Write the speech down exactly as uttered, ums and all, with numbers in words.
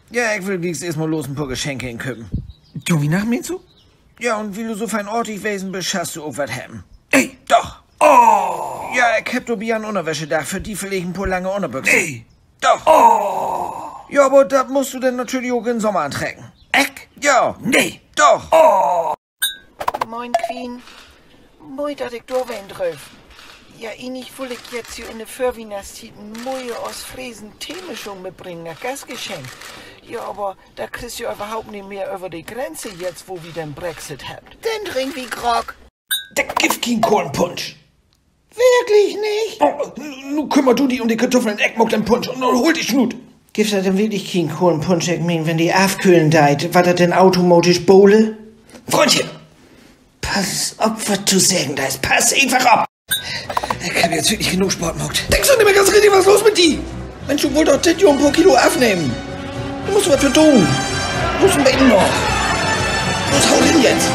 Ja, ik will glieks eerstmal los en poor Geschenke inköpen. To Wiehnachten, meenst du? Ja, un wiel du so fein artig wesen büst, schasst du ok wat hebben. Nee. Doch. Ja, ik hebb dorbi an Ünnerwäschedag för di villicht en poor lange Ünnerbüxen. Nee. Doch. Ja, aver dat musst du denn natürlich ok in'n Sommer antrecken. Ik? Ja. Nee. Doch. Moin, Quien. Moi, dat ik dor ween dröff. Ja, egentlich wull ik jetzt hier in de Vörwiehnachtstiet en moie Oostfresen-Teemischung mitbringen as Gastgeschenk. Ja, aver dat kriggst du överhaupt nich mehr över de Grenze, jetzt wo wi den Brexit hebbt. Denn drinkt wi Grog. Dat gifft kien kolen Punsch. Wirklich nich? Nu kümmer du di üm de Kartuffeln, ik maak den Punsch, un nu hool de Snuut. Gifft dat denn wirklich kien kolen Punsch? Ik meen, wenn de afköhlen deit, warrt dat denn automatisch Bowle? Fründchen, pass op, wat du seggen deist. Pass eenfach op. Ik heff jetzt wirklich noog Sport maakt. Denkst du nich mehr ganz richtig, wat is los mit di? Minsch, du wullt doch dit Johr en poor Kilo afnehmen. Du musst wat för doon. Los, en beten noch. Los, hau rin jetzt.